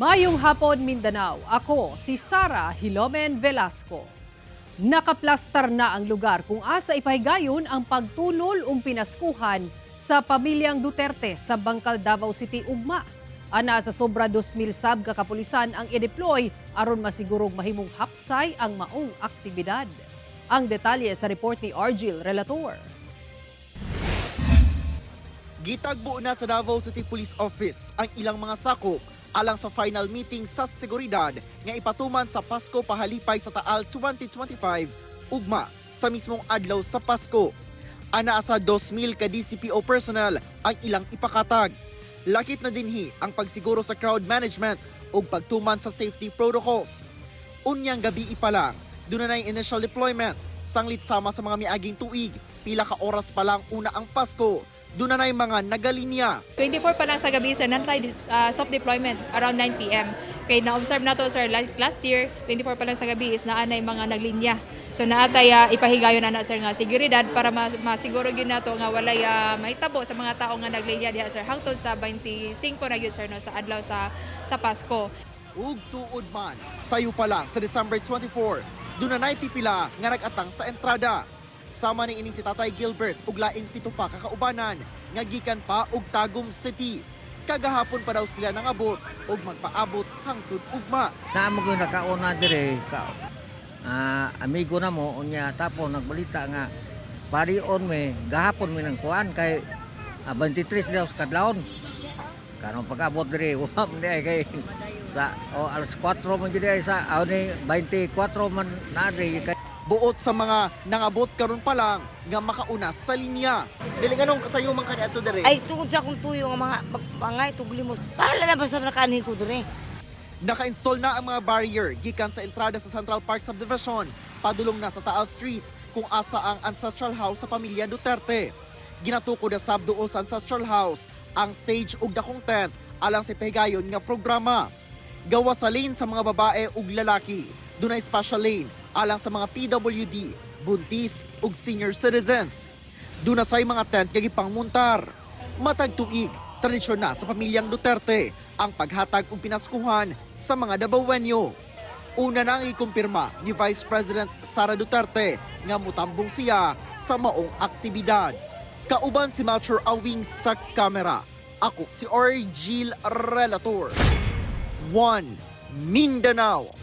Maayong hapon, Mindanao. Ako si Sara Hilomen Velasco. Nakaplastar na ang lugar kung asa ipahigayon ang pagtunol ug pinaskuhan sa pamilyang Duterte sa Bangkal, Davao City ugma. Ana sa sobra 2,000 sab ka kapulisan ang i-deploy aron masigurong mahimong hapsay ang maong aktibidad. Ang detalye sa report ni Argil Relator. Gitagbo na sa Davao City Police Office ang ilang mga sakop alang sa final meeting sa seguridad nga ipatuman sa Pasko Pahalipay sa Taal 2025 ugma sa mismong adlaw sa Pasko. Ana sa 2,000 ka DCPO personnel ang ilang ipakatag. Lakip na dinhi ang pagsiguro sa crowd management ug pagtuman sa safety protocols. Unyang gabi pa lang, doon na initial deployment. Sanglit sama sa mga miaging tuig, pila ka oras pa lang una ang Pasko. Doon na mga nagalinya. 24 pa lang sa gabi, sir, nantay soft deployment around 9 p.m. Kay na-observe na to, sir, like last year, 24 pa lang sa gabi is naa na yung mga naglinya. So naatay ipahigayon na na, sir, nga seguridad para masiguro gyud nato nga walay mahitabo sa mga tao nga naglinya diha, sir, hangtod sa 25 na gyud, sir, no, sa adlaw sa Pasko. Ug tuod man, sayo pa lang sa December 24, doon na pipila nga nagatang sa entrada. Sama ni ining si Tatay Gilbert ug laing pito pa kakaubanan nga gikan pa og Tagum City. Kagahapon pa daw sila nangabot ug magpaabot hangtod ugma. Naamo ko nakauna dire ka, amigo na mo unya tapos nagbalita nga parion me gahapon mi nang kuan kay 23 daw sa kadlawon. Karon pag-abot dire wa man di ay kay sa o alas 4 man gid ay sa aw ni 24 man na diri kay. Buot sa mga nangabot karon pa lang nga makauna sa linya. Dili nganong sayo man kaniadto dire? Ay, tungod sa akong tuyo nga mga magpangay, tugli mo. Bahala na basta nakaanhi ko dire. Naka-install na ang mga barrier gikan sa entrada sa Central Park Subdivision, padulong na sa Taal Street kung asa ang ancestral house sa pamilya Duterte. Ginatukod na sab duol sa ancestral house ang stage ug dakong tent alang sa pahigayon nga programa. Gawa sa lane sa mga babae ug lalaki, dunay special lane alang sa mga PWD, buntis ug senior citizens. Duna say mga tent nga gipangmuntar. Matag tuig, tradisyon na sa pamilyang Duterte ang paghatag og pinaskuhan sa mga Dabawenyo. Una nang ikumpirma ni Vice President Sara Duterte nga mutambong siya sa maong aktibidad. Kauban si Melchor Awing sa kamera. Ako si Orgil Relator. 1 Mindanao.